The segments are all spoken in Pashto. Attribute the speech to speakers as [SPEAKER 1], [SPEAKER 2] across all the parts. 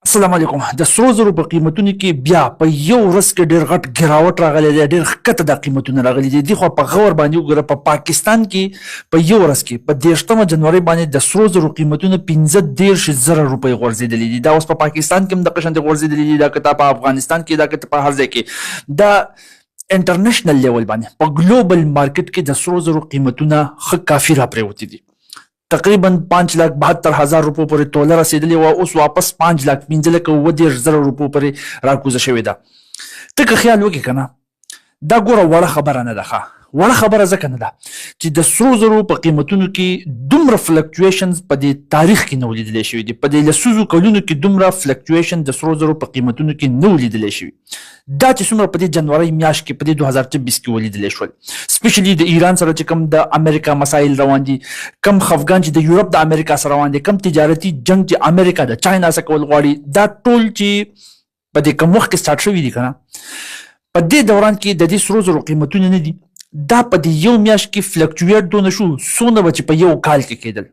[SPEAKER 1] السلام علیکم. د سرو زرو په قیمتونو کې بیا په یو ورځ کې ډیر غټ ګراوټ راغلی دی، ډیر ښکته د قیمتونه راغلي دي. دی خو په غور باندې وګوره، په پاکستان کې په یو ورځ کې په 30 جنوري باندې د سرو زرو قیمتونه 35,000 روپۍ غورځېدلي دي. دا اوس په پاکستان کې هم د قشن غورځېدلي دي، دا کته په افغانستان کې، دا کته په هر ځای کې، دا انټرنیشنل لیول باندې په ګلوبل مارکیټ کې د سرو زرو قیمتونه ښه کافي راپرېوتي دي. تقریبا 5,72,000 روپو پورې توله رسېدلې وه، اوس واپس 5 لاک 5 لکه 37,000 روپو پورې راکوزه شوې ده. ته که خیال وکړې که نه، دا ګوره وړه خبره نه ده. ښه وړه خبره ځکه نه ده چې د سرو زرو په قیمتونو کې دومره فلکچویشنز په دې تاریخ کې نه ولیدلی شوي دي. په دې لسیزو کلونو کې دومره فلکچویشن د سرو زرو په قیمتونو کې نه ولیدلی شوي، دا چې څومره په دې جنورۍ میاشت کې په دې 2024 کې ولیدلی شول. سپیشلی د ایران سره چې کوم د امریکا مسایل روان دي، کم خفګان چې د یورپ د امریکا سره روان دي، کم تجارتي جنگ چې امریکا د چاینا سره کول غواړي، دا ټول چې په دې کم وخت کې سټارټ شوي دي کنه، په دې دوران کې د دې سرو زرو قیمتونه نه دي، دا په دې یو میاشت کې فلکچویټ دونه شو څونه به چې په یو کال کې کېدل.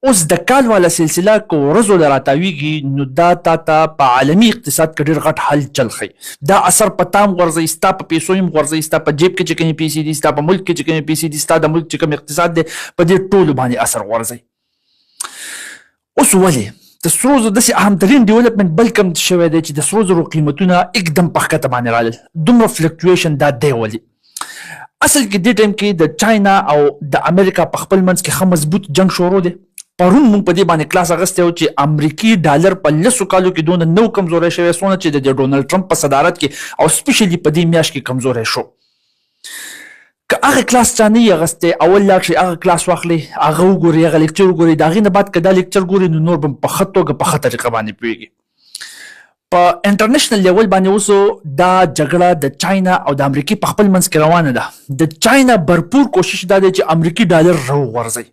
[SPEAKER 1] اوس د کال والا سلسله که ورځو له راتاویږي، نو دا تا ته په عالمي اقتصاد کې ډېر غټ حل چل ښیي. دا اثر په تام غورځوي، ستا په پیسو هم غورځوي، ستا په جیب کې چې کومې پیسې دي، ستا په ملک کې چې کومې پیسې دي، ستا د ملک چې کوم اقتصاد دی، په دې ټولو باندې اثر غورځوي. اوس ولې د سرو زرو داسې اهم ترین ډیولپمنټ بل کوم شوی دی چې د سرو زرو قیمتونه اکدم په ښکته باندې رالل، دومره فلکچویشن دا دی ولې؟ اصل کې دې ټایم کې د چاینا او د امریکا په خپل منځ کې ښه مضبوط جنگ شروع دی. پرون مونږ په دې باندې کلاس اخیستی و چې امریکي ډالر په 10 کالو کې دونه نو کمزوری شوی څونه چې د ډونالډ ټرمپ په صدارت کې او سپیشلی په دې میاشت کې کمزوری شو. که هغه کلاس چا نه یې اخیستی، اول لاړ شئ هغه کلاس واخلئ، هغه وګورئ، هغه لیکچر وګورئ. د هغې نه بعد که دا لیکچر ګورئ، نو نور به په ښه توګه په ښه طریقه باندې پوهېږئ. په انټرنیشنل لیول باندې اوس دا جګړه د چاینا او د امریکې په خپل منځ کې روانه ده. د چاینا برپور کوشش دا دی چې امریکي ډالر راوغورځوي.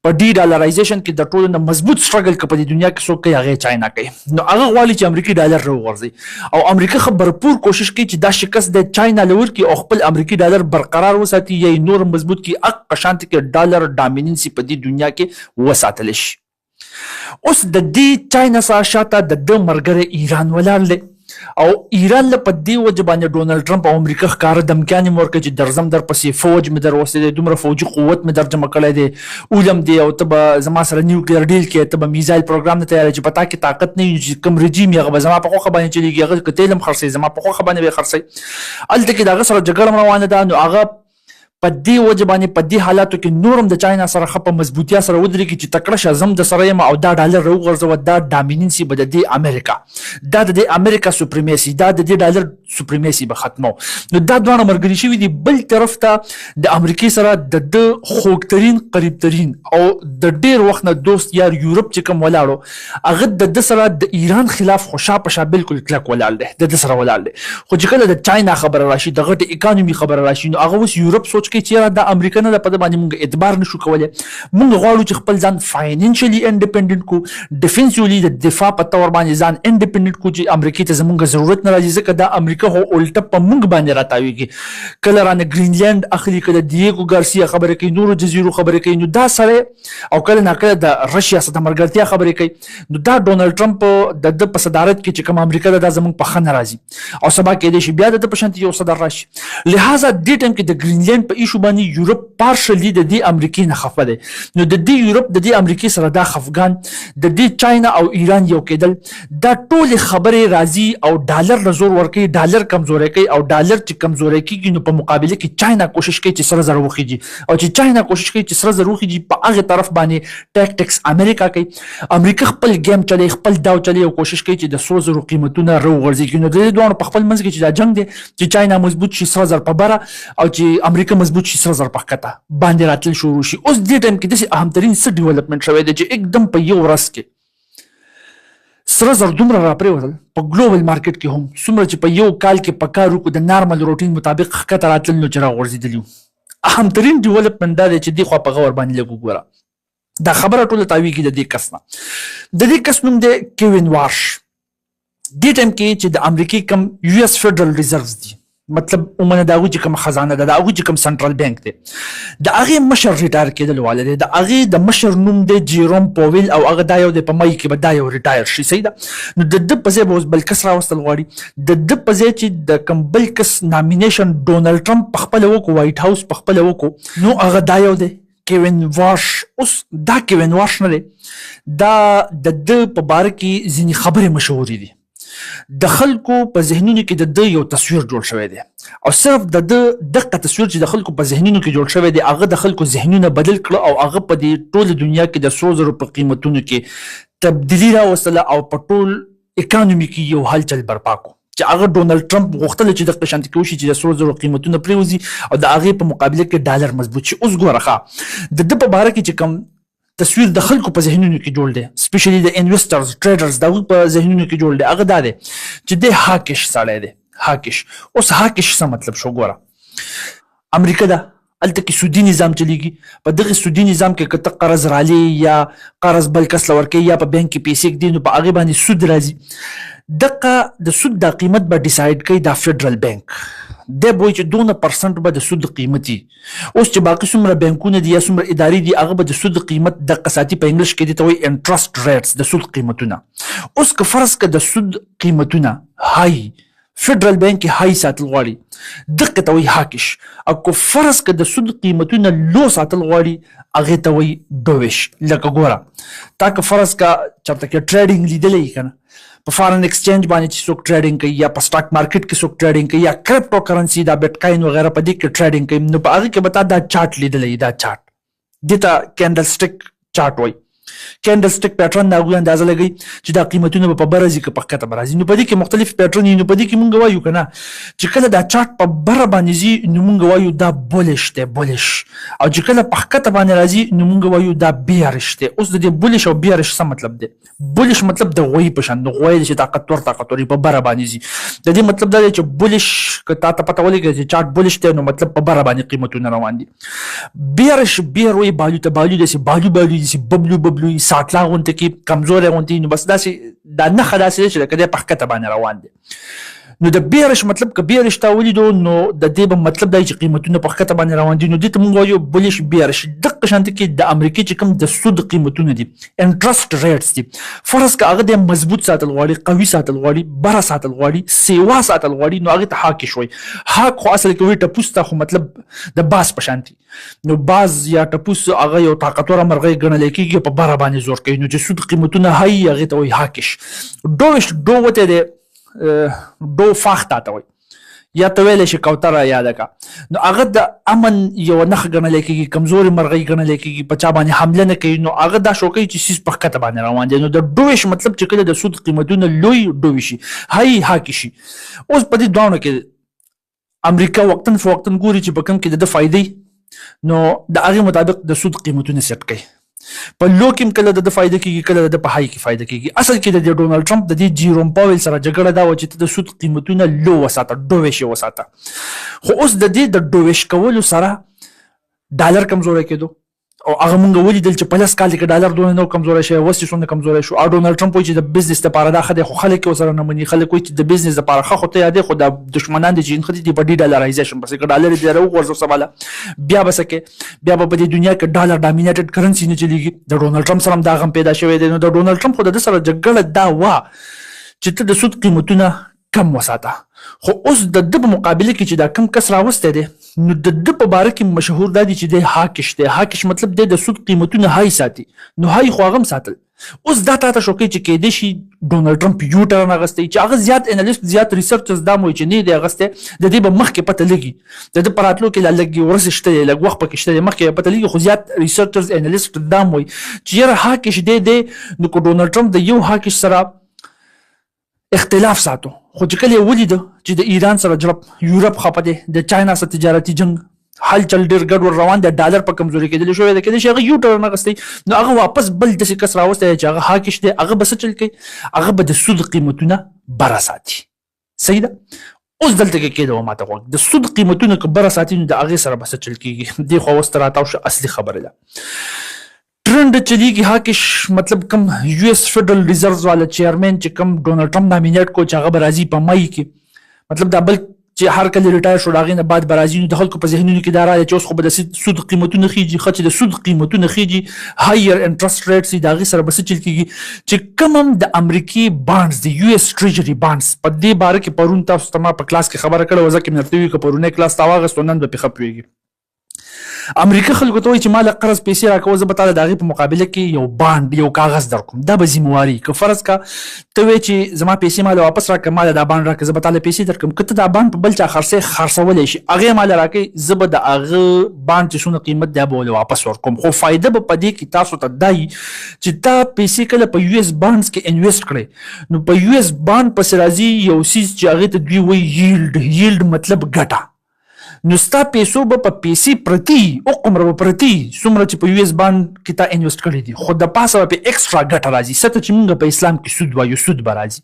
[SPEAKER 1] په ډي ډالرایزیشن کې د ټولو نه مضبوط سټرګل که په دې دنیا کې څوک کوي، هغه چاینا کوي. نو هغه غواړي چې امریکي ډالر راوغورځوي او امریکا ښه برپور کوشش کوي چې دا شکست د چاینا له ورکړي او خپل امریکي ډالر برقرار وساتي یا یې نور مضبوط کړي، اقه شانتې کې ډالر ډامیننسي په دې دنیا کې وساتل شي. اوس د دې چاینا سره شاته د ده ملګری ایران ولاړ دی او ایران له په دې وجه باندې ډونالډ ټرمپ او امریکا ښکاره دمکیانې هم ورکړې چې درځم در پسې، فوج مې در وستی دی، دومره فوجي قوت مې در جمع کړی دی، اولم دی او ته به زما سره نیوکلیر ډیل کې، ته به میزایل پروګرام نه تیارې چې په تا کې طاقت نه وي، چې کوم رژیم یې هغه به زما په خوښه باندې چلېږي، هغه که تیل هم خرڅوي زما په خوښه باندې به یې خرڅوي. هلته کې د هغه سره جګړه هم روانه ده. نو هغه په دې وجه باندې په دې حالاتو کې نور هم د چاینا سره ښه په مضبوطیا سره ودرېږي چې تکړه شه، زه هم د سره یم او دا ډالر راوغورځوه، دا ډامیننسي به د دې امریکا، دا د دې امریکا سپریمیسي، دا د دې ډالر سپریمیسي به ختمو. نو دا دواړه ملګري شوي دي. بل طرف ته د امریکې سره د ده خوږترین، قریبترین او د ډېر وخت نه دوست یار یورپ چې کوم ولاړو، هغه د ده سره د ایران خلاف خو شا په شا بالکل کلک ولاړ دی، د ده سره ولاړ دی، خو چې کله د چاینا خبره راشي، د غټې اکانومي خبره راشي، نو هغه اوس یورپ سوچ کوي چې یاره دا امریکا نه ده، په ده باندې موږ اعتبار نشو کولی، موږ غواړو چې خپل ځان فایننشلی انډیپندنټ کو، ډیفنسیولی د دفاع په تور باندې ځان انډیپندنټ کو چې امریکې ته زمونږ ضرورت نه راځي، ځکه دا امریکا خو الټه په موږ باندې راتاویږي، کله رانه ګرینلینډ اخلي، کله دیګو ګارسیا خبرې کوي، نورو جزیرو خبرې کوي، نو دا سړی او کله ناکله د رشیا سره د ملګرتیا خبرې کوي. نو دا ډونالډ ټرمپ د ده په صدارت کې چې کوم امریکا ده، دا زمونږ په ښه نه راځي او سبا کېدای شي بیا د ده په شانتې یو صدر راشي. لهذا دې ټایم کې د ګرینلینډ په ایشو باندې یورپ پارشلی د دې امریکې نه خفه دی. نو د دې یورپ د دې امریکې سره دا خفګان، د دې چاینا او ایران یو کېدل، دا ټولې خبرې راځي او ډالر له زور ورکوي، ډالر کمزوری کوي او ډالر چې کمزوری کېږي، نو په مقابله کې چاینا کوشش کوي چې سره زر وخیږي او چې چاینا کوشش کوي چې سره زر وخیږي، په هغه طرف باندې ټاکټکس امریکا کوي. امریکا خپل ګیم چلی، خپل داو چلی او کوشش کوي چې د سرو زرو قیمتونه راوغورځېږي. نو د دې دواړو په خپل منځ کې چې دا جنګ دی، چې چاینا مضبوط شي سره زر په بره او چې امریکا مضبوط شي سره زر په ښکته باندې راتلل شروع شي. اوس دې ټایم کې داسې اهم ترین څه ډیولپمنټ شوی دی چې اکدم په یو ورځ کې سره زر دومره راپرېوتل په ګلوبل مارکیټ کې هم، څومره چې په یو کال کې په کار وکړو د نارمل روټین مطابق ښکته راتلل، نو چې راغورځېدلي وو. اهم ترین ډیولپمنټ دا دی چې دې خوا په غور باندې لږ وګوره، دا خبره ټوله تاویږي د دې کس نه. د دې کس نوم دی کیوین وارش. دې ټایم کې چې د امریکې کم یو ایس فدرال ریزروز دي مطلب ومنه د هغوی چې کوم خزانه ده، د هغوی چې کوم سنټرل بانک دی، د هغې مشر ریټایر کېدل والا دی. د هغې د مشر نوم دی جیروم پویل، او هغه دا یو دی په مئی کې به دا یو ریټایر شي، صحیح ده. نو د ده په ځای به اوس بل کس راوستل غواړي. د ده په ځای چې د کوم بل کس نامینیشن ډونالډ ټرمپ په خپله وکړو، وایټ هاوس په خپله وکړو، نو هغه دا یو دی کیوین وارش. اوس دا کیوین وارش نه دی، دا د ده په باره کې ځینې خبرې مشهورې دي. د خلکو په ذهنونو کې د ده یو تصویر جوړ شوی دی، او صرف د ده دقه تصویر چې د خلکو په ذهنونو کې جوړ شوی دی، هغه د خلکو ذهنونه بدل کړه، او هغه په دې ټوله دنیا کې د سرو زرو په قیمتونو کې تبدیلي راوستله، او په ټول اکانومي کې یو هلچل برپا کو چې هغه ډونالډ ټرمپ غوښتل چې دغه شانتي کې وشي چې د سرو زرو قیمتونه پریوځي او د هغې په مقابله کې ډالر مضبوط شي. اوس ګوره ښه، د ده په باره کې چې کوم تصویر د خلکو په ذهنونو کې جوړ دی، سپیشلی د انویسټرز، ټریډرز، د هغوی په ذهنونو کې جوړ دی، هغه دا دی چې دی hawkish سړی دی. hawkish، اوس hawkish څه مطلب شو؟ ګوره، امریکا ده، هلته کې سودي نظام چلیږي. په دغه سودي نظام کې که ته قرض رالې یا قرض بل کس له ورکوې یا په بانک کې پیسې ږدې، نو په هغې باندې سود راځي. دقه د سود دا قیمت به ډیسایډ کوي دا فدرل بانک دی، به وایي چې دونه پرسنټ به د سود قیمتي. اوس چې باقي څومره بانکونه دي یا څومره ادارې دي، هغه به د سود قیمت دقه ساتي. په انګلیش کې دې ته وایي انټرسټ ریټس، د سود قیمتونه. اوس که فرض که د سود قیمتونه های فدرال بانک کې های ساتل غواړي، دقه ته وایي hawkish، او که فرض که د سود قیمتونه low ساتل غواړي، هغې ته وایي dovish. لکه ګوره، تا که فرض که چېرته کې trading لیدلی که نه، په foreign exchange باندې چې څوک trading کوي، یا په stock market کې څوک trading کوي، یا crypto currency، دا بیټ کاین وغیرہ، په دې کې trading کوي، نو په هغه کې به تا دا چارت لیدلی. دا چارت دې ته کینډل سټیک چارت وایي. کینډل سټیک پیټرن د هغوی اندازه لګوي چې دا قیمتونه به په بره ځي که په ښکته به راځي. نو په دې کې مختلف پیټرن دي. نو په دې کې مونږ وایو که نه چې کله دا چارت په بره باندې ځي، نو مونږ وایو دا bullish دی، bullish، او چې کله په ښکته باندې راځي، نو مونږ وایو دا bearish دی. اوس د دې bullish او bearish څه مطلب دی؟ bullish مطلب د غویي په شان، د غویي چې طاقتور طاقتور په بره باندې ځي. د دې مطلب دا دی چې bullish که تا ته پته ولګي چې چارت bullish دی، نو مطلب په بره باندې قیمتونه روان دي. bearish، bear وایي بالو ته، بالو داسې بالو بالو، داسې ببلو ببلو، ساټلا غونته کې کمزوری غونته، نو بس داسې دا نښه داسې چې لکه دی په ښکته باندې روان دی. نو د bearish مطلب که bearish تا ولیدو، نو د دې به مطلب دا چې قیمتونه په ښکته باندې روان دي. نو دې ته موږ وایو bullish، bearish. دقه شانتي کې د امریکې چې کوم د سود قیمتونه دي، interest rates دي، فرض که هغه د مضبوط ساتل غواړي، قوي ساتل غواړي، بره ساتل غواړي، سیوا ساتل غواړي، نو هغه ته hawkish وایي. hawk خو اصل کې وایي ټپوس ته، خو مطلب د باز په شانتي. نو باز یا ټپوس هغه یو طاقتوره مرغۍ ګڼل کېږي، په بره باندې زور کوي. نو چې سود قیمتونه high، هغه ته وایي hawkish. dovish، do وته دی، dove فاخته ته وایي یا ته ویلی شي کوتره یاده کا. نو هغه د امن یو نښه ګڼل کېږي، کمزورې مرغۍ ګڼل کېږي، په چا باندې حمله نه کوي. نو هغه دا شو کوي چې څیز په ښکته باندې روان دی. نو د dovish مطلب چې کله د سود قیمتونه لوی dovish شي، high hawkish شي. اوس په دې دواړو کې امریکا وقتاً فوقتاً ګوري چې په کوم کې د ده فایدې، نو د هغې مطابق د سود قیمتونه سیټ کوي. په low کې هم کله د ده فایده کېږي، کله د ده په high کې فایده کېږي. اصل کې د دې ډونالډ ټرمپ د دې جیروم پاول سره جګړه دا وه چې ته د سود قیمتونه low وساته، dovish یې وساته. خو اوس د دې د dovish کولو سره ډالر کمزوری کېدو، او هغه مونږ ولیدل چې په 10 کال کې ډالر دونه نو کمزوری شوی، اوس چې څومره کمزوری شو. او ډونالډ ټرمپ وایي چې د بزنس لپاره دا ښه دی، خو خلک یې ورسره نه مني. خلک وایي چې د بزنس لپاره ښه خو ته یادې، خو دا دښمنان دي چې نښتي دي په de-dollarization پسې. که ډالر یې راوغورځو سباله بیا به څه کوې؟ بیا به په دې دنیا کې ډالر dominated currency نه چلیږي. د ډونالډ ټرمپ سره هم دا غم پیدا شوی دی. نو د ډونالډ ټرمپ خو د ده سره جګړه دا وه چې ته د سود قیمتونه کم وساته. خو اوس د ده په مقابله کې چې دا کم کس راوستی دی، نو د ده په باره کې مشهور دا دی چې دی hawkish دی. hawkish مطلب دی د سود قیمتونه high ساتي. نو high خو هغه هم ساتل. اوس دا تاته شو کوي چې کېدای شي ډونالډ ټرمپ U-turn اخیستی، چې هغه زیات analyst، زیات researchers دا وایي چې نه دی اخیستی. د دې به مخکې پته لګي، د ده په راتلو کې لا لږې ورځې شته دی، لږ وخت پکې شته دی، مخکې به پته لګي. خو زیات researchers، analyst دا وایي چې یاره hawkish دی دی. نو که ډونالډ ټرمپ د یو hawkish سره اختلاف ساتو، خو چې کله یې ولیده چې د ایران سره جړپ، یورپ خپه دی، د چاینا سره تجارتي جنګ حل چل ډېر ګډوډ روان دی، ډالر په کمزوري کېدلی شوی دی، کېدای شي هغه U-turn اخیستی. نو هغه واپس بل داسې کس راوستی چې هغه hawkish دی. هغه به څه چل کوي؟ هغه به د سود قیمتونه بره ساتي، صحیح ده. اوس دلته کې کېده ماته غوږ، د سود قیمتونه که بره ساتي، نو د هغې سره به څه چل کېږي؟ دې خوا اوس ته راتاو شه، اصلي خبره ده. ټرند چلیږي hawkish، مطلب کم US Federal Reserve والا چیئرمین چې کم ډونالډ ټرمپ nominate کو چې هغه به راځي په مئی کې، مطلب دا بل چې هر کله ریټایر شو، د هغې نه بعد به راځي. نو د خلکو په ذهنونو کې دا راغی چې اوس خو به د سود قیمتونه خیږي. ښه، چې د سود قیمتونه خیږي، higher interest rates، د هغې سره به څه چل کېږي؟ چې کوم هم د امریکې bonds، د US Treasury bonds، په دې باره کې پرون تاسو ته ما په کلاس کې خبره کړې وه، ځکه مې درته وویل که پرونی کلاس تا واغېستو، نن به پرې ښه پوهېږي. امریکا خلکو ته وایي چې ما له قرض پیسې راکوه، زه به تا د هغې په مقابله کې یو bond، یو کاغذ درکوم. دا به ذمهواري که فرض کا ته وایې چې زما پیسې ما له واپس راکړه، ما له دا bond راکړه، زه به تا له پیسې درکړم. که ته دا bond په بل چا خرڅې، خرڅولی شي، هغې ما له راکړي، زه به د هغه bond چې څومره قیمت دی به له واپس ورکوم. خو فایده به په دې کې تاسو ته دا وي چې تا پیسې کله په US bonds کې invest کړې، نو په US bond پسې راځي یو څیز چې هغې ته دوی وایي yield. Yield مطلب ګټه. نو ستا پیسو به په پیسې پرتی او قمره به پرتی څومره چې په US bond کې تا invest کړی دي، خو د پاسه به په extra ګټه راځي، څه ته چې موږ په اسلام کې سود وایو، سود به راځي.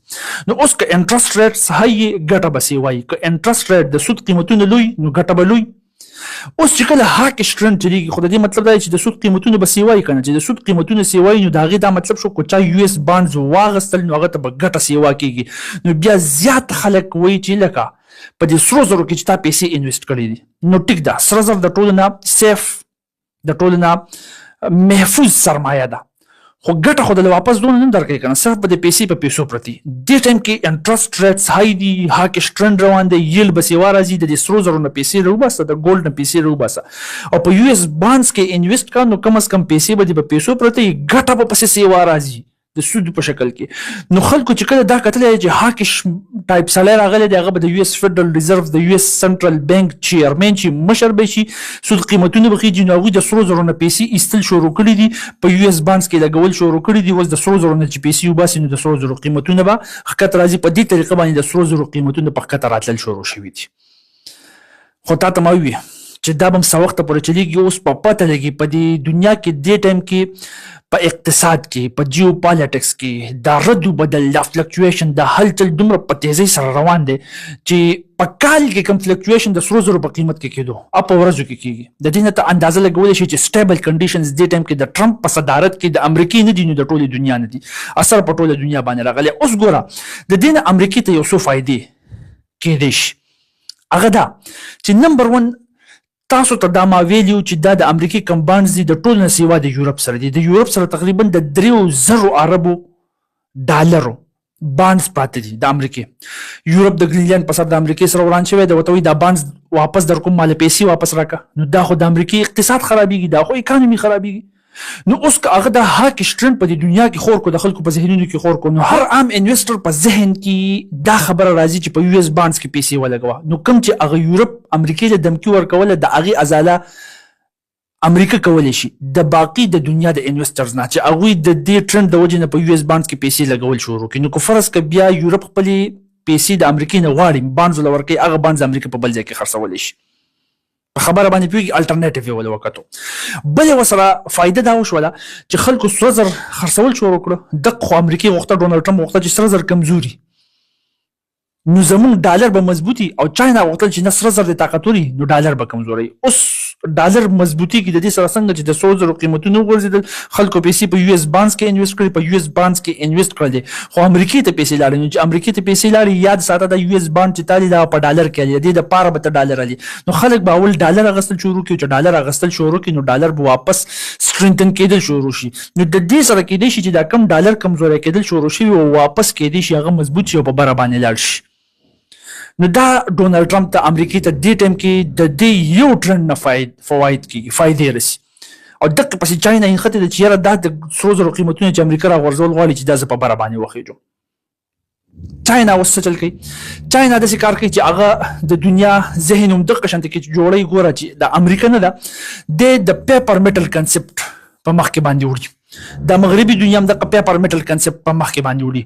[SPEAKER 1] نو اوس که interest rate high، ګټه به سیوای. که interest rate، د سود قیمتونه لوی، نو ګټه به لوی. اوس چې کله hawkish trend چلیږي، خو د دې مطلب دا دی چې د سود قیمتونه به سیوای کنه. چې د سود قیمتونه سیوای، نو د هغې دا مطلب شو، که چا US bonds واغستل، نو هغه ته به ګټه سیوا کیږي. نو بیا زیات خلک وایي چې لکه په دې سرو زرو کې چې تا پیسې invest کړې دي، نو ټیک ده، سره زر د ټولو نه safe، د ټولو نه محفوظ سرمایه ده، خو ګټه خو د واپس دونه نه درکوي کنه، صرف به د پیسې په پیسو پرتی. دې ټایم کې interest rates high دي، hawkish trend روان دی، yield به سیوا راځي. د دې سرو زرو نه پیسې راوباسه، د gold نه پیسې راوباسه او په US bonds کې invest کا، نو کم از کم پیسې به دې په پیسو پرتی، ګټه به پسې سیوا راځي د سود په شکل کې. نو خلکو چې کله دا کتلی چې hawkish type سړی راغلی دی، هغه به د US Federal Reserve، د US central bank chairman چې مشر به شي، سود قیمتونه به خېږي، نو هغوی د سرو زرو نه پیسې ایستل شروع کړي دي، په US bonds کې لګول شروع کړي دي. اوس د سرو زرو نه چې پیسې وباسي، نو د سرو زرو قیمتونه به ښکته راځي. په دې طریقه باندې د سرو زرو قیمتونه په ښکته راتلل شروع شوي دي. خو تا ته ما ووی چې دا به هم څه وخته پورې چلیږي، اوس په پته لګي. په دې دنیا کې دې ټایم کې په اقتصاد کې، په جیو پالیټکس کې دا رد و بدل، دا fluctuation، دا هلچل دومره په تیزۍ سره روان دی چې په کال کې کوم fluctuation د سرو زرو په قیمت کې کېدو، او په ورځو کې کېږي. د دې نه ته اندازه لګولی شي چې stable conditions دې ټایم کې د ټرمپ په صدارت کې د امریکې نه دي، نو د ټولې دنیا نه دي، اثر په ټوله دنیا باندې راغلی. اوس ګوره، د دې نه امریکې ته یو څو فایدې کېدی شي. هغه دا چې نمبر 1، تاسو ته دا ما ویلیو چې دا د امریکې کوم bonds دي، د ټولو نه سیوا د یورپ سره دي. د یورپ سره تقریبا د 3000 اربو ډالرو bonds پراته دي د امریکې. یورپ د ګرینلند په سر د امریکې سره وران شوی دی، ورته وایي دا bonds واپس در کوم، مال پیسې واپس راکه. نو دا خو د امریکې اقتصاد خرابېږي، دا خو economy خرابېږي. نو اوس که هغه د hawkish trend په دې دنیا کې خور کو، د خلکو په ذهنونو کې خور کو، نو هر عام investor په ذهن کې دا خبره راځي چې په US bonds کې پیسې ولګوه. نو کوم چې هغه یورپ امریکې له دمکی ورکوله، د هغې ازاله امریکا کولی شي د باقی د دنیا د investors نه چې هغوی د دې ټرند د وجې نه په US bonds کې پیسې لګول شروع کړي. نو که فرض که بیا یورپ خپلې پیسې د امریکې نه غواړي، bonds له ورکوي، هغه bonds امریکا په بل ځای کې خرڅولی شي. په خبره باندې پوهېږي؟ Alternative یې ول وکتو. بله ورسره فایده دا وشوله چې خلکو سره زر خرڅول شروع کړو. دق خو امریکې غوښته، ډونالډ ټرمپ غوښته چې سره زر کمزوري، نو زمونږ ډالر به مضبوطي، او چاینا غوښتل چې نه، سره زر د طاقتوري، نو ډالر به کمزوري. اوس ډالر مضبوطي کې د دې سره څنګه چې د سرو زرو قیمتونه وغورځېدل، خلکو پیسې په US bonds کې invest کړې. په US bonds کې invest کړل، خو امریکې ته پیسې لاړې. نو چې امریکې ته پیسې لاړې، یاد ساته، دا US bond چې تالي، دا په ډالر کې الی، د دې دپاره به ته ډالر الی. نو خلک به اول ډالر اخیستل شروع کړي. چې ډالر اخیستل شروع کړي، نو ډالر به واپس strengthen کېدل شروع شي. نو د دې سره کېدای شي چې دا کم ډالر کمزوری کېدل شروع شوي او واپس کېدای شي هغه مضبوط شي او په بره باندې لاړ شي. نو دا ډونالډ ټرمپ ته، امریکې ته دې ټایم کې د دې یو ټرند نه فواید کېږي، فایدې رسي. او دقه پسې چاینا یې نښتې ده چې یاره، دا د سرو زرو قیمتونه چې امریکا راغورځول غواړي، چې دا زه په بره باندې وخېژم. چاینا اوس څه چل کوي؟ چاینا داسې کار کوي چې هغه د دنیا ذهن هم دقه شانته کې جوړوي. ګوره چې د امریکا نه ده، د paper metal concept په مخ کې باندې وړي. د مغربي دنیا هم دغه paper metal concept په مخ کې باندې وړي.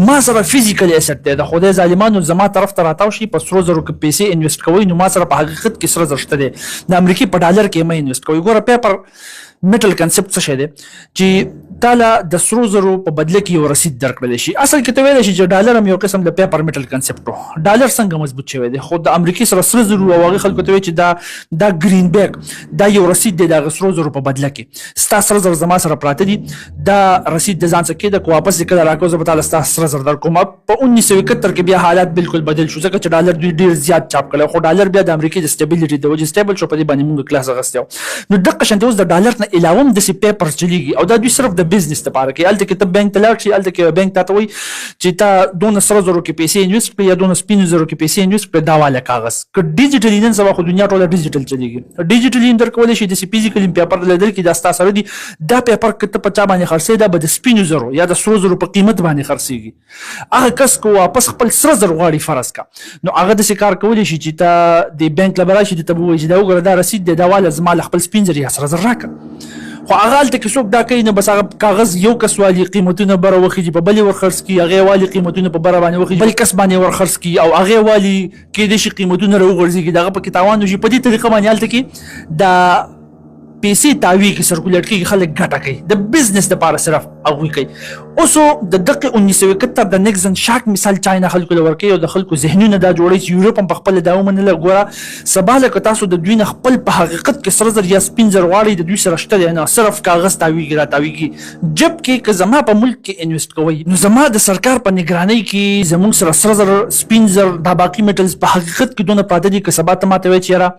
[SPEAKER 1] ما سره physical asset دی، د خدای ظالمانو زما طرف ته راتاو شي. په سرو زرو کې پیسې invest کوي، نو ما سره په حقیقت کې سره زر شته دی، د امریکې په ډالر کې مې invest کوي. ګوره، paper میټل کنسپټ څه شی دی چې تاله د سرو زرو په بدله کې یو رسید درکړل شي. اصل کې ته ویلی شي چې ډالر هم یو قسم د پیپر میټل کنسپټ و. ډالر څنګه مضبوط شوی دی؟ خو د امریکې سره سره زرو او هغې خلکو ته وایي چې دا ګرین بیک دا یو رسید دی د هغه سرو زرو په بدله کې، ستا سره زر زما سره پراته دي، دا رسید د ځان څخه کېده، که واپس یې کله راکړو زه به تاله ستا سره زر درکوم. په 1971 کې بیا حالات بالکل بدل شو، ځکه چې ډالر دوی ډیر زیات چاپ کړی، خو ډالر بیا د امریکې د سټیبিলিټي د وجې سټیبل شو، په دې باندې موږ کلاس اخیستی. نو دغه شانتې اوس د ډالر نه علاوه هم داسې پیپرز چلیږي او دا دوی صرف د بزنس لپاره کوي. هلته کې ته بانک ته لاړ شي، هلته کې بانک تاته وایي چې تا دونه سره زرو کې پیسې انویسټ کړې یا دونه سپینو زرو کې پیسې انویسټ کړې، دا واله کاغذ. که ډیجیټلی، نن سبا خو دنیا ټوله ډیجیټل چلیږي، ډیجیټلی هم درکولی شي، داسې فزیکلی هم پیپر درکړي، دا ستا سره دي. دا پیپر که ته په چا باندې خرڅې، دا به د سپینو زرو یا د سرو زرو په قیمت باندې خرڅېږي. هغه کس که واپس خپل سره زر غواړي فرض کا، نو هغه داسې کار کولی شي چې ته د بانک له به راشي، ته به ووایي چې دا وګوره دا رسید دی، دا واله زما له خپل سپین زر یا سره زر راکړه. خو هغه هلته کې څوک دا کوي نه، بس هغه کاغذ یو کس والي قیمتونه بره وخیږي په بلې ورخرڅ کړي، هغې والي قیمتونه په بره باندې وخیږي بل کس باندې ورخرڅ کړي، او هغې والي کېدای شي قیمتونه راوغورځېږي، د هغه پکې تاوان وشي. په دې طریقه باندې هلته کې دا پیسې تاویږي، سرکولیټ کېږي، خلک ګټه کوي د بزنس لپاره صرف هغوی کوي. اوس د دقې 1971 د نیکزن شاک مثال چاینا خلکو له ورکوي او د خلکو ذهنونه دا جوړوي چې یورپ هم په خپله دا ومنله. ګوره سبا له که تاسو د دوی نه خپل په حقیقت کې سره زر یا سپین زر غواړئ، د دوی سره شته دی نه، صرف کاغذ تاویږي را تاویږي. جبکې که زما په ملک کې انویسټ کوئ، نو زما د سرکار په نګرانۍ کې زموږ سره سره زر، سپین زر، دا باقي میټلز په حقیقت کې دونه پراته دي که سبا ته ماته وایې چې یاره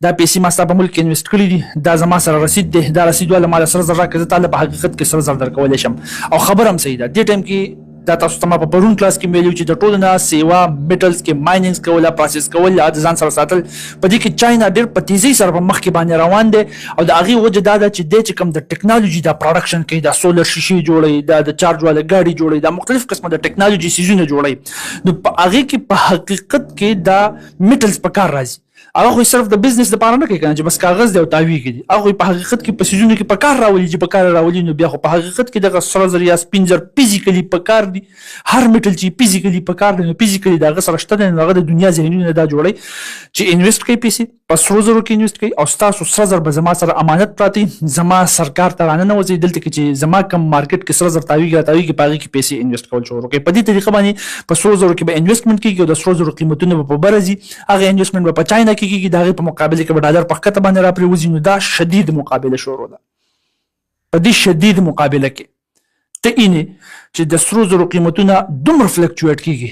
[SPEAKER 1] دا پیسې ما ستا په ملک کې انویسټ کړي دي، دا زما سره رسید دی، دا رسید واله ماله سره زر راکړه، زه تاله په حقیقت کې سره زر درکولی شم. او خبره هم صحیح ده. دې ټایم کې دا تاسو ته ما په پرون کلاس کې ویلي چې د ټولو نه سیوا میټلز کې مایننګز کول، پروسس کول، د ځان سره ساتل، په دې کې چاینا ډېر په تیزۍ سره په مخکې باندې روان دی. او د هغې وجه دا ده چې دی چې کوم د ټکنالوژي دا پروډکشن کوي، دا سولر شیشې جوړوي، دا د چارج والا ګاډي جوړوي، دا مختلف قسمه د ټکنالوژي څیزونه جوړوي، نو په هغې کې په حقیقت کې دا میټلز په کار راځي. هغه خو صرف د بزنس لپاره نه کوي کنه چې بس کاغذ دی او تاویږي دي، هغه په حقیقت کې په سیزونو کې په کار راولي، چې په کار راولي نو بیا خو په حقیقت کې دغه سره زر یا سپین زر فزیکلی په کار دي. هر میټل چې فزیکلی په کار دی، نو فزیکلی د هغه سره شته دی، نو هغه د دنیا ذهنونه دا جوړوي چې انویسټ کوي، پیسې په سرو زرو کې انویسټ کوي او ستاسو سره زر به زما سره امانت پراته، زما سرکار ته راننوځي، دلته کې چې زما کم مارکیټ کې سره زر تاویږي راتاویږي په هغې کې پیسې انویسټ کول شروع کوي. په دې طریقه باندې په سرو زرو کې به انویسټمنټ کیږي او د سرو زرو قیمتونه به په بره ځي. هغه انویسټمنټ به په چاینا کې کیږي، د هغې په مقابله کې به ډالر په ښکته باندې راپرېوځي. نو دا شدید مقابله شروع ده. په دې شدید مقابله کې ته اینې چې د سرو زرو قیمتونه دومره فلکچویټ کیږي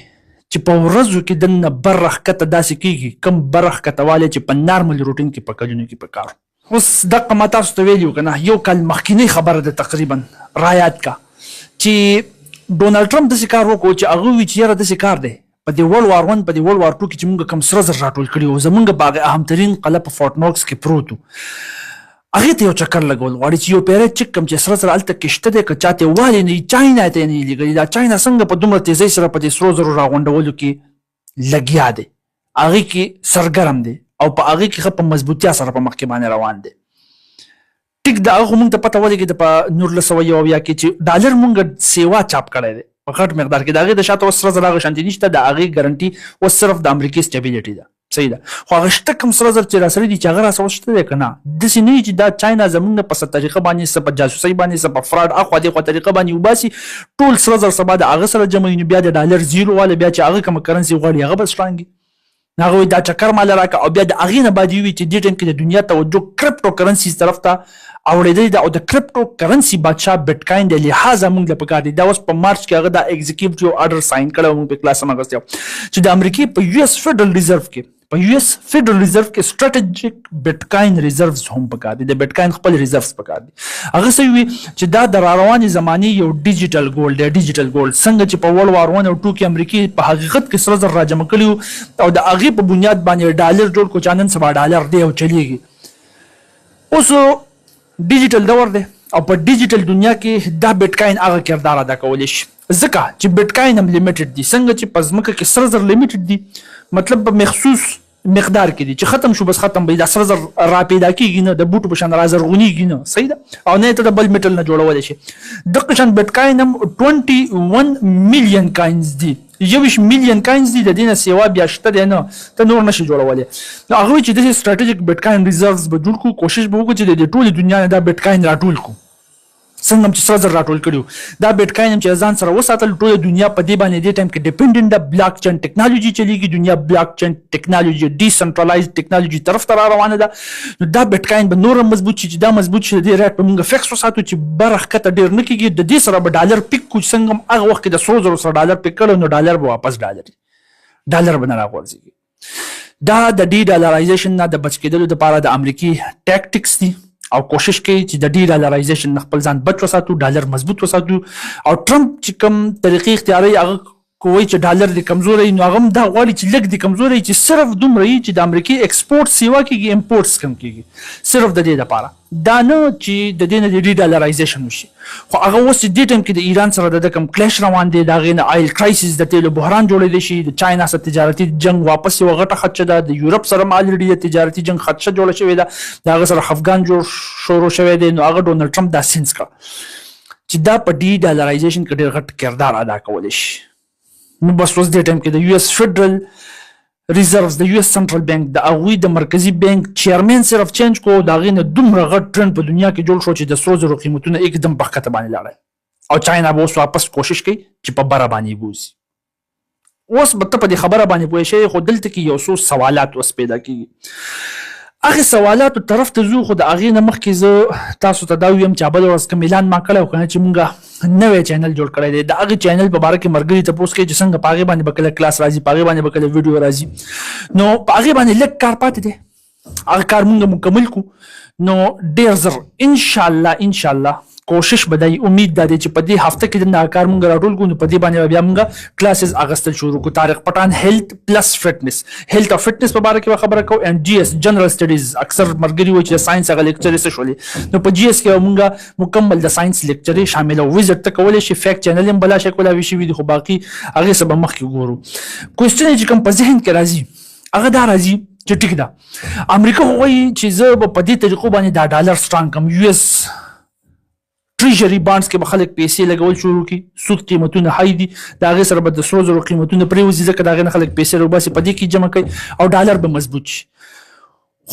[SPEAKER 1] چې په ورځو کې دننه بره ښکته داسې کیږي کم بره ښکته والی چې په نارمل روټین کې په کلونو کې په کار. اوس دقه ما تاسو ته ویلي وو که نه، یو کال مخکینۍ خبره ده تقریبا، رایاد کا چې ډونالډ ټرمپ داسې کار وکړو چې هغه وویل چې یاره داسې کار دی په دې ورلډ وار ون، په دې ورلډ وار ټو کې چې موږ کوم سره زر راټول کړي وو، زمونږ په هغه اهم ترین قلعه په فورټ نوکس کې پروت وو، هغې ته یو چکر لګول غواړي چې یو پیری چک کم چې سره زر هلته کې شته دی که چاته والي نه چاینا ته یې نه لیږلي. دا چاینا څنګه په دومره تیزۍ سره په دې سرو زرو راغونډولو کې لګیا دی، هغې کې سرګرم دی او په هغې کې ښه په مضبوطیا سره په مخکې باندې روان دی. ټیک ده، هغه خو مونږ ته پته ولګېده په 1971 کې چې ډالر مونږ سیوا چاپ کړی دی په غټ مقدار کې، د هغې د شاته اوس سره زر هغه شانتې نشته، د هغې ګارنټي اوس صرف د امریکې سټیبیلیټي ده، صحیح ده. خو هغه شته کوم سره زر چې راسره دي چې هغه راسره اوس شته دی که نه، داسې نه وي چې دا چاینا زمونږ نه په څه طریقه باندې، څه په جاسوسۍ باندې، څه په فراډ اخوا دېخوا طریقه باندې وباسي، ټول سره زر سبا د هغه سره جمع وي، نو بیا د ډالر زیرو واله بیا چې هغه کومه کرنسي غواړي هغه به سټرانګ وي. هغه وایي دا چکر ماله راکړه. او بیا د هغې نه بعد یې وویل چې دې ټایم کې د دنیا توجه کریپټو کرنسیز طرف ته اوړېدلې ده او د کریپټو کرنسي بادشاه بټکاین دی، لهذا موږ له پکار دی. دا اوس په مارچ کې هغه دا ایگزیکیوټیو آرډر ساين کړی او موږ په کلاس هم اخیستی چې د امریکې په یو ایس فدرل ریزرو کې، په یو ایس فدرل ریزرو کې سټریټجیک بټکاین ریزروز هم پکار دي، د بټکاین خپل ریزروز پکار دي. هغه څه وي چې دا د راروانې زمانې یو ډیجیټل ګولډ دی. ډیجیټل ګولډ څنګه چې په ورلډ وار 1 او 2 کې امریکې په حقیقت کې سره زر راجمع کړي او د هغې په بنیاد باندې ډالر جوړ کړو چې نن سبا ډالر دی او چلیږي. اوس ډیجیټل دور دی او په ډیجیټل دنیا کې دا بټکاین هغه کردار ادا کولی شي، ځکه چې بټکاین هم لیمیټډ دي. څنګه چې په ځمکه کې سره زر لیمیټډ دي، مطلب په مخصوص مقدار کې دي، چې ختم شو بس ختم به، دا سره زر را پیدا کیږي نه، د بوټو په شان را زرغونیږي نه، صحیح ده، او نه ته د بل میټل نه جوړولی شي. دغه شان بټکاین هم 21 میلیون کاینز دي، 21 میلیون کاینز دي، د دې نه سیوا بیا شته دی نه، ته نور نشي جوړولی. نو هغه چې داسې سټراټیژیک بټکاین ریزروز به جوړ کړو، کوشش به وکړو چې د دې ټولې دنیا نه دا بټکاین راټول کړو. څنګه هم چې سره زر راټول کړي، دا بټکاین هم چې ځان سره وساتل. ټوله دنیا په دې باندې دې ټایم کې ډیپندنټ ده، بلاک چین ټکنالوژي چلیږي، دنیا بلاک چین ټکنالوژي، ډیسنټرلایز ټکنالوژي طرف ته را روانه ده. نو دا بټکاین به نور هم مضبوط شي. چې دا مضبوط شي، د دې ریټ به موږ فکس وساتو چې بره ښکته ډېر نه کېږي. د دې سره به ډالر پک کړو، چې څنګه هم هغه وخت کې د سرو زرو سره ډالر پک کړو، نو ډالر به واپس ډالر ډالر به نه راغورځېږي. دا د ډي ډالرایزیشن نه د بچ کېدلو دپاره د امریکې ټاکټکس دي، او کوشش کوي چې د ډي ډالرایزیشن نه خپل ځان بچ وساتو، ډالر مضبوط وساتو. او ټرمپ چې کوم طریقې اختیاروي، هغه کوي چې ډالر دې کمزوری، نو هغه هم دا غواړي چې لږ دې کمزوری، چې صرف دومره وي چې د امریکې ایکسپورټ سیوا کېږي، امپورټس کم کېږي، صرف د دې دپاره، دا نه چې د دې نه د ډي ډالرایزیشن وشي. خو هغه اوس چې دې ټایم کې د ایران سره د کوم کلش روان دی، د هغې نه آیل کرایسس، د تیلو بحران جوړېدی شي، د چاینا سره تجارتي جنګ واپس یوه غټه خدشه ده، د یورپ سره هم الریډي د تجارتي جنګ خدشه جوړه شوې ده، د هغه سره خفګان جوړ شروع شوی دی. نو هغه ډونلډ ټرمپ دا سنس کړه چې دا په ډي ډالرایزیشن کې ډېر غټ کردار ادا کولی شي. نو بس اوس دې ټایم کې د یو ایس فدرل ریزروز، د یو ایس سنټرل بانک، د هغوی د مرکزي بانک چیرمن صرف چینج کو، د هغې نه دومره غټ ټرند په دنیا کې جوړ شو چې د سرو زرو قیمتونه एकदम په ښکته باندې لاړل، او چاینا به اوس واپس کوشش کوي چې په بره باندې بوځي. اوس به ته په دې خبره باندې پوه شې، خو دلته کې یو څو سوالات اوس پیدا کیږي، هغه سوالاتو طرف ته ځو. خو د هغې نه مخکې زه تاسو ته دا ویم چې بله ورځ کوم اعلان ما کړی و که نه چې مونږ نوی چینل جوړ کړی دی، د هغې چینل په باره کې ملګري تپوس کوي چې څنګه په هغې باندې به کله کلاس راځي، په هغې باندې به کله ویډیو راځي. نو په هغې باندې لږ کار پاتې دی، هغه کار مونږ مکمل کړو، نو ډېر زر انشاءالله انشاءالله کوشش به دی، امید دا دی چې په دې هفته کې دا کار مونږ راټول کړو، نو په دې باندې بیا مونږ کلاسز اغستل شروع کړو. طارق پټان هیلث پلس فټنس، هیلث او فټنس په باره کې به خبره کوو، اینډ جی ایس جنرال سټډیز. اکثر ملګري وایي چې ساينس هغه لیکچرې څه شولې، نو په جی ایس کې مونږ مکمل د ساينس لیکچرې شامل او وزټ ته کولی شي. فیکټ چینل هم بلا شي کولاوي شوي دي، خو باقي هغې څه به مخکې ګورو. کوېسچن چې کوم په ذهن کې راځي، هغه دا راځي چې ټیک ده، امریکا خو وایي چې زه به په دې طریقو باندې دا ډالر سټرانګ کړم، یو ایس ټریژري بانډز کې به خلک پیسې لګول شروع کړي، سود قیمتونه های دي، د هغې سره به د سرو زرو قیمتونه پرېوځي، ځکه د هغې نه خلک پیسې راوباسي، په دې کې جمع کوي او ډالر به مضبوط شي.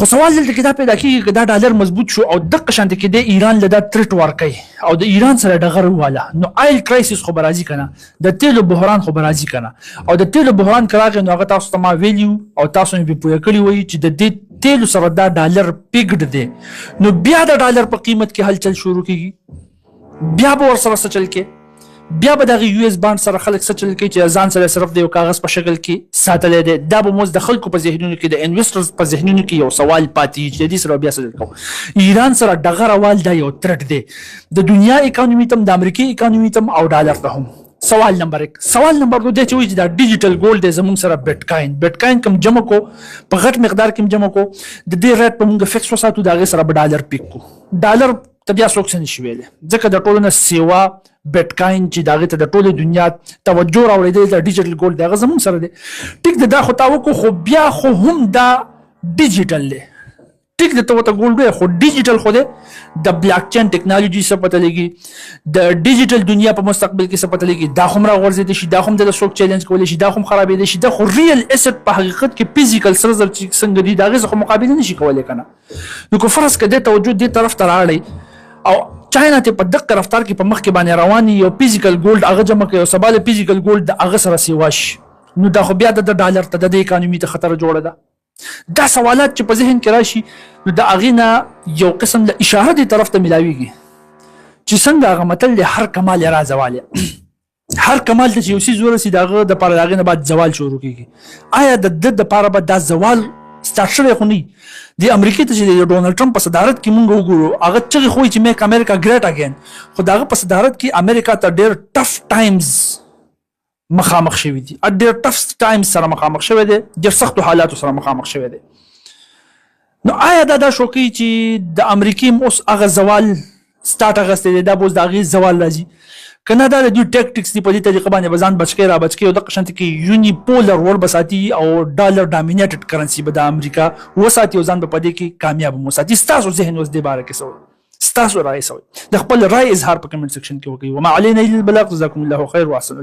[SPEAKER 1] خو سوال دلته کې دا پیدا کېږي، که دا ډالر مضبوط شو او دقه شانتې کې د ایران له دا ترټ ورکوي او د ایران سره ډغر وواله، نو آیل کرایسس خو به راځي که نه، د تیلو بحران خو به راځي که نه؟ او د تیلو بحران که راغی، نو هغه تاسو ته ما ویلي او تاسو مې پرې پوهه کړي وئ چې د دې تیلو سره دا ډالر پیګډ دی، نو بیا د ډالر په قیمت کې هلچل شروع کیږي، بیا به ورسره څه چل کې، بیا به دغه یو ایس باند سره خلک څه چل کوي چې ځان سره صرف د یو کاغذ په شکل کې ساتلی دی. دا به موږ د خلکو په ذهنونو کې، د انویسټرز په ذهنونو کې یو سوال پاتې چې د دې سره بیا څه چل کوو، ایران سره ډغره وال دا یو ترټ دی د دنیا اکانومي ته هم، د امریکې اکانومي ته هم او ډالر ته هم. سوال نمبر 1. سوال نمبر 2 دی چې وایي چې دا ډیجیټل ګولډ دی زمونږ سره، بټکاین، بټکاین کوم جمع کو، په غټ مقدار کې جمع کو، د دې ریټ په مونږ فکس وساتو، د هغې سره به ډالر پیک کو، ډالر ته بیا څوک څه نشي ویلی، ځکه د ټولو نه سیوا بټکاین چې د هغې ته د ټولې دنیا توجه راوړېدلې، دا ډیجیټل ګولډ دی، هغه زمونږ سره دی. ټیک ده، دا خو تا وکړو، خو بیا خو هم دا ډیجیټل دی. ټیک ده، ته ورته ګولډ وایې، خو ډیجیټل خو دی، د بلاک چین ټکنالوژي څه پته لګي، د ډیجیټل دنیا په مستقبل کې څه پته لګي، دا خو هم راغورځېدی شي، دا خو هم د څوک چیلنج کولی شي، دا خو هم خرابېدی شي. دا خو ریل اسټ په حقیقت کې فزیکل سره زر چې څنګه دي، د هغې څخه مقابله نشي کولی که نه؟ نو که فرض که د توجه دې طرف ته راړی او چاینا ته په دقه رفتار کې په مخ کې باندې روان یو فزیکل ګولډ هغه جمع کوي او سبا له فزیکل ګولډ د هغه سره سیوا شي، نو دا خو بیا د ډالر ته، د دې اکانومي ته خطر جوړه ده. دا سوالات چې په ذهن کې راشي، نو د هغې نه یو قسم له اشاره دې طرف ته ملاویږي چې څنګه هغه متل دی، هر کمال را زوال، هر کمال ته چې یو څیز ورسي، د هغه دپاره د هغې نه بعد زوال شروع کېږي. آیا د ده دپاره به دا زوال سټارټ شوی خو نه د امریکې ته چې د ډونالډ ټرمپ په صدارت کې مونږ وګورو، هغه چغې خو چې میک امریکا ګریټ اګین، خو د هغه په صدارت کې امریکا ته ډېر ټف ټایمز مخامخ شوي دي، ډېر ټف ټایمز سره مخامخ شوی دی، ډېر سختو حالاتو سره مخامخ شوی دی. نو آیا دا دا شوکي چې د امریکې اوس هغه زوال سټارټ اخیستی دی، دا به اوس د هغې زوال راځي؟ کنه دا د دوی ټیکټکس دي. په دې طریقه باندې به ځان بچکی را بچکی او دغه شانتي کې یونی پولر ورلډ به ساتي او ډالر ډامینیټډ کرنسي به د امریکا وساتي او ځان به په دې کې کامیاب هم وساتي. ستاسو ذهن اوس دې باره کې څه وایي؟ ستاسو رائے څه وایي؟ د خپل رائے اظهار په کمنټ سیکشن کې وکړئ. وما علينا الا البلاغ. جزاكم الله خير واحسن.